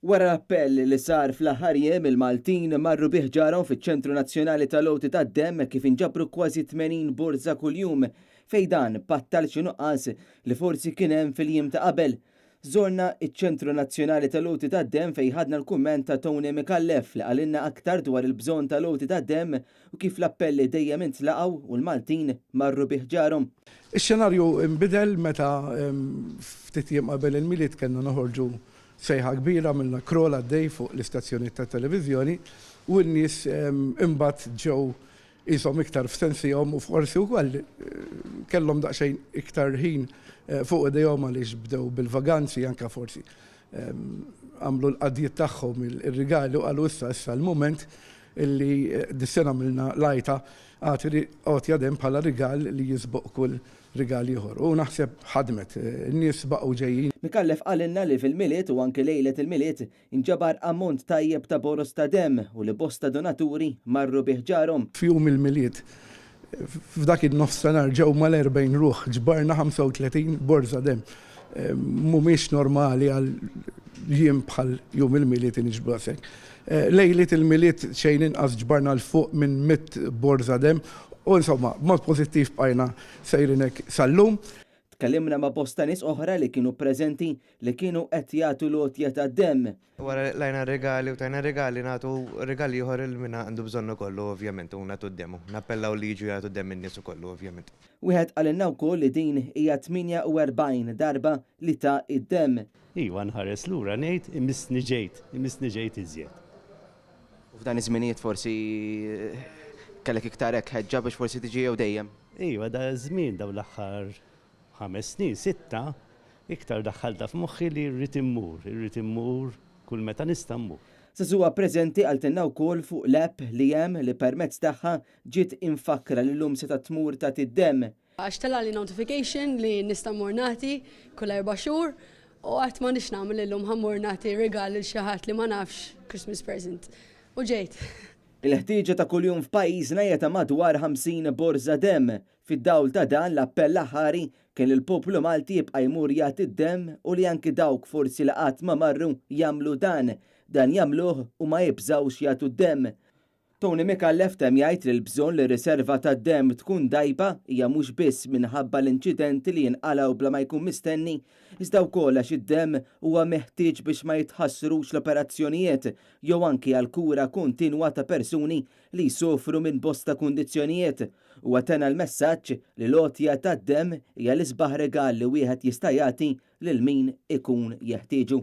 Wara l-appell li sar fl-aħħar jiem, il-Maltin marru bi ħġarhom fiċ-Ċentru Nazzjonali tal-Għoti tad-Demm kif inġabru kważi 80 borża kuljum, fejn dan pattal xi nuqqas li forsi kien hemm fil-jiem ta' qabel. Żorna ċ-Ċentru Nazzjonali tal-Għoti tad-Demm fejn ħadna l-kumment ta' Tony Micallef li qalilna aktar dwar il-bżonn tal-għoti tad-demm u kif l-appelli dejjem intlaqgħu u l-Maltin marru bi ħġarhom. Ix-xenarju nbidel meta ftit jiem qabel il-Milied kellna noħorġu Sejħa kbira għamilna crawl għaddej fuq l-istazzjonijiet tat-televiżjoni u n-nies imbagħad ġew qishom iktar f'sensihom u forsi wkoll kellhom daqsxejn iktar ħin fuq idejhom għaliex bdew bil-vaganzi anke forsi għamlu l-qadjiet tagħhom ir-rigali u qalu issa issa l-mument illi dis-sena għamilna l-għajta agħti għotja demm bħala rigal li jisboq kull rigal ieħor. U naħseb ħadmet. In-nies baqgħu ġejjin. Micallef qalilna li fil-Milied u anki lejlet il-Milied inġabar ammont tajjeb ta' boroż ta' demm u li bosta donaturi marru bi ħġarhom. F'jum il-Milied, f'dak in-nofstanhar ġew mal-40 ruħ, ġbarna 35 borża demm. Mhumiex normali għal jiem bħal jum il-Milied iniġbru daqshekk. Lejliet il-Milied xejn inqas ġbarna 'l fuq minn 100 borża demm u insomma b'mod pożittiv bqajna sejrin hekk sal-lum. Tkellimna ma' bosta nies oħra li kienu preżenti li kienu qed jagħtu l-għotja tad-demm. Wara li qlajna r-rigali u tajna r-rigali nagħtu rigal ieħor lil min għandu bżonn ukoll ovvjament u nagħtu d-demm u nappellaw li jiġu jagħtu d-demm in-nies ukoll ovvjament. Wieħed qalilna wkoll li din hija 48 darba li ta d-demm. Iva nħares lura ngħid imissni ġejt, imissni ġejt iżjed. U f'dan iż-żminijiet forsi kellek iktar hekk ħeġġa biex forsi tiġi jew dejjem? Iva, da żmien dawn l-aħħar ħames snin, sitta, iktar daħħaltha f'moħħi li rrid immur, irrid immur kull meta nista' mmur. Żagħżugħa preżenti qaltilna wkoll fuq l-app li hemm li permezz tagħha ġiet imfakkra li llum setgħet tmur tagħti d-demm. Għax telgħali notification li nista' mmur nagħti kull erba' xhur u għedt m'għandix nagħmel illum ħa mmur nagħti rigal lil xi ħadd li ma nafx Christmas present. U ġejt. Il-ħtieġa ta' kuljum f'pajjiżna hija ta' madwar 50 borża demm. Fid-dawl ta' dan, l-appell aħħari kien li l-poplu Malti jibqa' jmur jagħti d-demm u li anki dawk forsi li qatt ma marru jagħmlu dan. Dan jagħmluh u ma jibżgħux jagħtu d-demm. Tony Micallef temm jgħid li l-bżonn li r-riserva tad-demm tkun dgħajba hija mhux biss minħabba l-inċidenti li jinqalgħu bla ma jkun mistenni, iżda wkoll għax id-demm huwa meħtieġ biex ma jitħassrux l-operazzjonijiet jew anki għall-kura kontinwa ta' persuni li jsofru minn bosta kundizzjonijiet. Huwa tenna l-messaġġ li l-għotja tad-demm hija l-isbaħ rigal li wieħed jista' jagħti lil min ikun jeħtieġu.